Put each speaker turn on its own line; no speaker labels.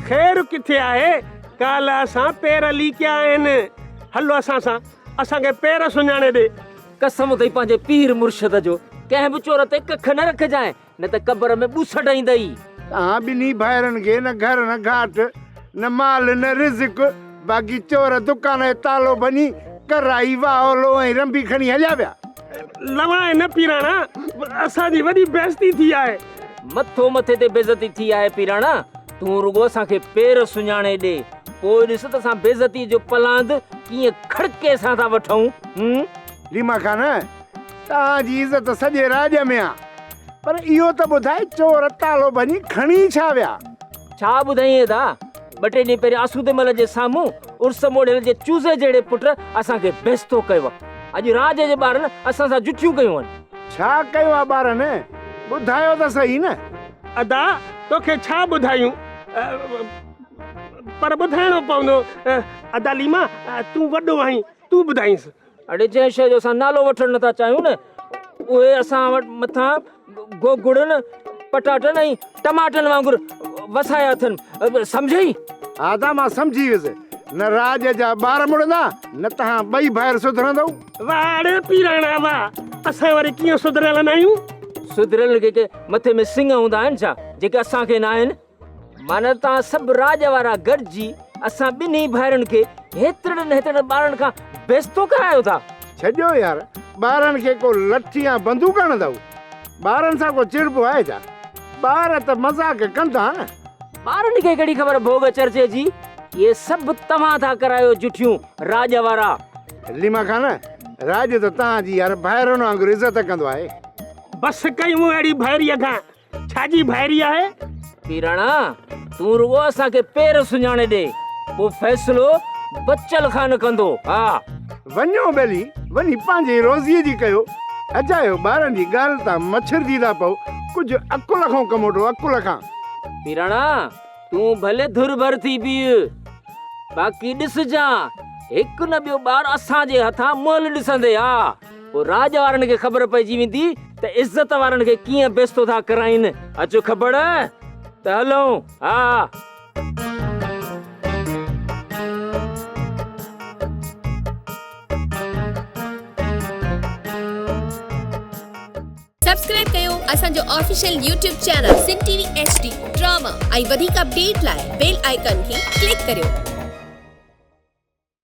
خير ڪٿي آهي، ڪالهه اسان پير ليڪيا آهن، هل اسان سان، اسان کي پير سڃاڻي ڏي.
قسم اٿئي پنهنجي پير مرشد جو، ڪنهن به چور تي ڪک نه رکجانء، نه ته قبر ۾ ٻوسٽ ايندئي.
توهان ٻنهي ڀائرن کي نه گهر نه گهاٽ، نه مال نه رزق، باقي چور دڪان جو تالو ڀڃي ڪرائي، واهولو ۽ رنبي کڻي هليا ويا.
لوائي نه پيراڻا، اسان جي وڏي بيعزتي ٿي آهي.
مٿو مٿي تي بيعزتي ٿي آهي پيراڻا، تون رڳو اسان کي پير سڃاڻي ڏي، پوء ڏس ته اسان بيعزتيء جو پلاند ڪيئن کڙڪي سان ٿا وٺون. هون.
ليما خان، توهان جي عزت سڄي راڄ ۾ آ، پر اهو ته ٻڌاء چور تالو ڀڃي کڻي ڇا ويا؟
ڇا ٻڌائين ادا، ٻه ٽي ڏينهن پهريان آسودي مل جي سامهون عرس موڙهيل جي چوزي جهڙي پٽ اسان کي بيستو ڪيو آ. اڄ راڄ جي ٻارن اسان سان جٺيون ڪيون آهن.
ڇا ڪيو آ ٻارن؟ ٻڌايو ته سهي نه.
ادا توکي ڇا ٻڌايون، پر ٻڌائڻو پوندو. ادا ليما تون وڏو آهين، تون ٻڌائينس.
اڙي جنهن شيء جو اسان نالو وٺڻ نٿا چاهيون نه اهي اسان وٽ مٿان گوگڙن، پٽاٽن ۽ ٽماٽن وانگر وسايا اٿن، سمجهئي؟
ادا مان سمجهي ويس، نه راڄ جا ٻار مڙندا نه توهان ٻئي ڀائر سڌرندؤ.
واهه اڙي پيراڻا واهه، اسان وري ڪيئن سڌريل ناهيون؟
سڌريلن کي ڪي مٿي ۾ سڱ هوندا آهن ڇا، جيڪي اسان کي ناهن؟ معنيٰ توهان سڀ راڄ وارا گڏجي اسان ٻنهي ڀائرن کي هيترڙن هيترڙن ٻارن کان بيستو ڪرايو ٿا.
ڇڏيو يار، ٻارن کي ڪو لٺ يا بندوق هڻندؤ؟ ٻارن سان ڪو چڙبو آهي ڇا؟ ٻار ته مذاق ڪندا نه.
ٻارن کي ڪهڙي خبر ڀوڳ چرچي جي، اهي سڀ توهان ٿا ڪرايو جٺيون راڄ وارا.
ليما خان، راڄ ته توهان جي يار ڀائرن وانگر عزت ڪندو آهي.
بس ڪيون اهڙي ڀائريء کان. ڇا جي ڀائري آهي؟
پيراڻا، تون رڳو اسان کي پير سڃاڻي ڏي، پوء فيصلو بچل خان ڪندو، ها.
وڃو ٻيلي، وڃي پنهنجي روزيء جي ڪيو. اجايو ٻارن جي ڳالهه تان مڇرجي ٿا پئو، ڪجهه عقل کان ڪم وٺو، عقل کان.
پيراڻا، تون ڀلي ڌر ڀر ٿي بيهه، باقي ڏسجان، هڪ نه ٻيو ٻار اسان جي هٿان مئل ڏسندي، ها. پوء راڄ وارن کي خبر پئجي ويندي ته عزت وارن کي ڪيئن بيستو ٿا ڪرائين. اچ کبڙ ته هلون. ها.
سبسڪرائب ڪيو اسان جو official YouTube channel Sindh T V H D drama ۽ وڌيڪ اپڊيٽ لاء بيل آئيڪان کي ڪلڪ ڪريو.